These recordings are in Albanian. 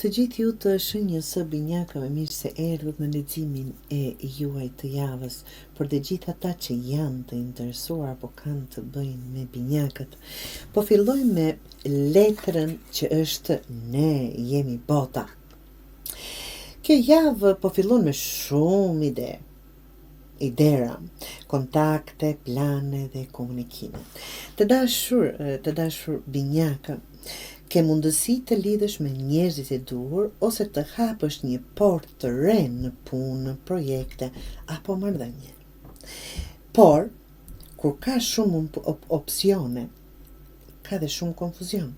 Të gjithë ju të shenjës së binjakëve mirë se erdhët në leximin e juaj të javës për të gjithë ata që janë të interesuar apo kanë të bëjnë me binjakët. Po fillojmë me letrën që është ne jemi bota. Kjo javë po fillon me shumë ide. Idera, kontakte, plane dhe komunikime. Të dashur, të dashur binjakë, ke mundësi të lidhesh me njerëzit e duhur ose të hapësh një portë të re në punë, projekte apo marrëdhënie. Por, kur ka shumë opsione, ka dhe shumë konfuzion.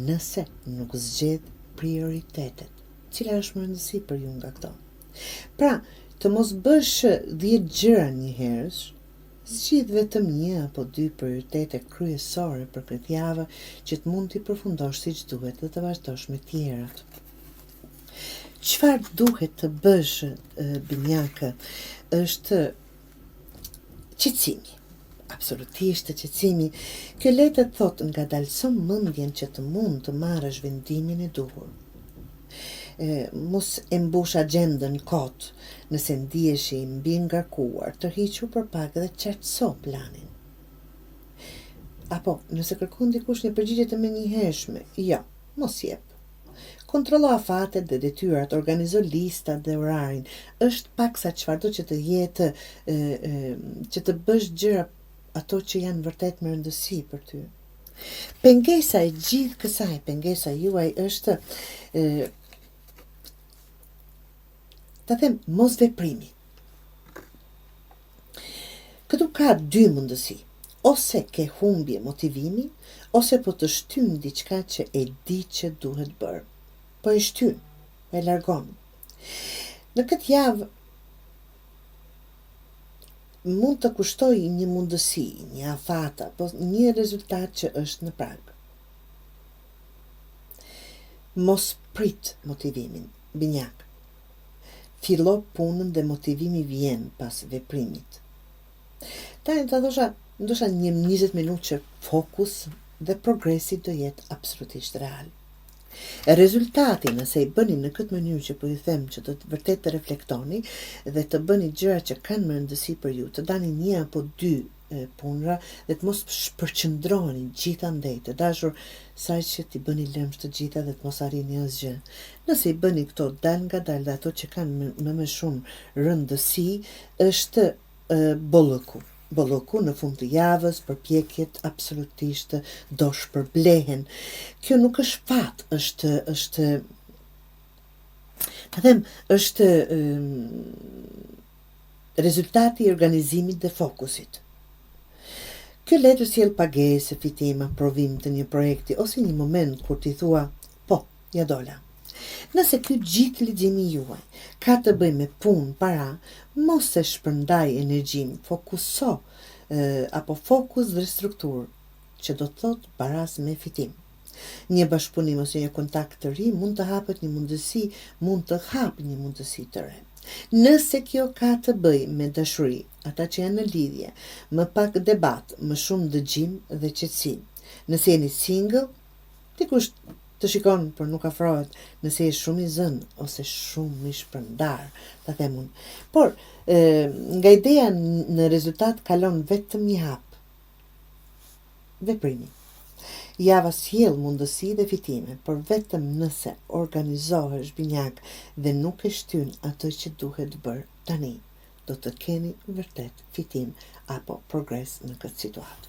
Nëse nuk zgjedh prioritetet, cila është më rëndësi për ju nga këto? Pra, të mos bësh 10 gjëra njëherësh, zgjidh vetëm një apo dy prioritete kryesore për këtë javë që të mund t'i përfundosh siç duhet dhe të vazhdosh me tjerat. Çfarë duhet të bësh binjakë është qetësimi. Absolutisht qetësimi. Kjo letër thotë ngadalëso mendjen që të mund të marrësh vendimin e duhur. E, mos e mbush agjendën kot, nëse ndihesh i mbingarkuar, tërhiqu për pak dhe qartëso planin. Apo, nëse kërkon dikush një përgjigje të menjëhershme, jo, mos jep. Kontrollo afatet dhe detyrat, organizo listat dhe orarin. Është paksa çfarëdo që të jetë e, e, që të bësh gjëra ato që janë vërtet me rëndësi për ty. Pengesa e gjithë kësaj, pengesa juaj është e, ta them mosveprimi. Këtu ka dy mundësi, ose ke humbje motivimi, ose po të shtyn diçka që e di që duhet bërë. Po e shtyn, po e largon. Në këtë javë mund të kushtojë një mundësi, një afat, apo një rezultat që është në prag. Mos prit motivimin, binjak. Fillo punën dhe motivimi vjen pas veprimit. Tani ta thosha, ndoshta një 20 minutë fokus dhe progresi do jetë absolutisht real. E rezultati, nëse i bëni në këtë mënyrë që po ju them që do të vërtet të reflektoni dhe të bëni gjëra që kanë më rëndësi për ju, të dani një apo dy punëra dhe të mos shpërqendroheni gjithandej, të dashur, saqë t'i bëni lëmsh të gjitha dhe të mos arrini asgjë. Nëse i bëni këto dalëngadalë dhe ato që kanë më më shumë rëndësi është bollëku. Bollëku në fund të javës, përpjekjet absolutisht do shpërblehen. Kjo nuk është fat, është është ta them, është rezultati i organizimit dhe fokusit. Kjo letër sjell pagesë, fitim, aprovim të një projekti ose një moment kur ti thua, po, ja dola. Nëse ky gjithë leximi juaj ka të bëjë me punë, para, mos e shpërndaj energjinë, fokuso e, apo fokus dhe strukturë, që do të thotë baraz me fitim. Një bashkëpunim ose një kontakt të ri mund të hapet një mundësi, mund të hapë një mundësi të re. Nëse kjo ka të bëjë me dashuri, ata që janë në lidhje, më pak debat, më shumë dëgjim dhe qetësi. Nëse jeni single, dikush të shikon, por nuk afrohet, nëse je shumë i zënë ose shumë i shpërndar, ta them unë. Por, e, nga ideja në rezultat kalon vetëm një hap, Veprimi. Java sjell mundësi dhe fitime, por vetëm nëse organizohesh binjak dhe nuk e shtyn atë që duhet bërë tani, do të keni vërtet fitim apo progres në këtë situatë.